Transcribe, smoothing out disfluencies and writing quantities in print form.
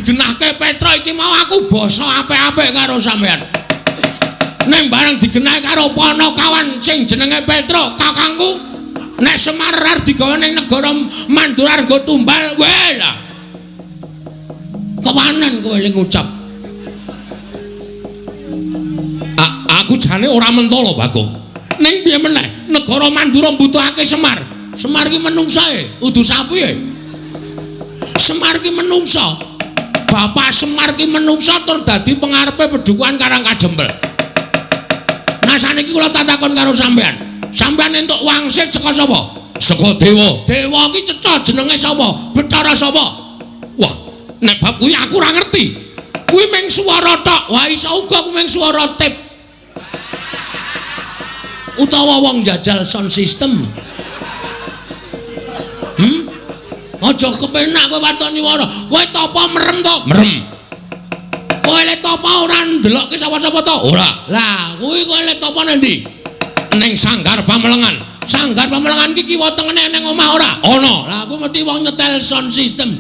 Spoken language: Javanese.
digenahke Petruk iki mau aku basa apik-apik karo sampean. Ning bareng digenahke karo Panakawan sing jenenge Petruk, kakangku, nek Semar arep digawa ning negara Mandura nggo tumbal, weh lah. Kewanen kowe ling ngucap. Aku jane ora mentolo, Bagong. Ning piye meneh, negara Mandura mbutuhake Semar. Semar ki menungsae, udu sapi e. Semar ki menungsa. Bapak Semar ki menungsa tur dadi pengarepe pedukuhan Karang Kajempel. Nah saniki kula tatakon karo sampean. Sampean entuk wangsit saka sapa? Saka dewa. Dewa ki cetha jenenge sapa? Bathara sapa? Wah, nek bab kuwi aku ora ngerti. Kuwi mung swara tok. Wah, iso uga kuwi mung swara tip. Utawa wong jajal sound system. Aja kepenak kowe waton nyuwara. Kowe tapa merem to? Merem. Kowe le tapa ora ndelokke sapa-sapa to? Ora. Lah, kuwi kowe le tapa nang ndi? Ning Sanggar Pamelengan. Sanggar Pamelengan iki kiwa tengene ning omah ora? Ana. Lah, aku mesti wong nyetel sound system.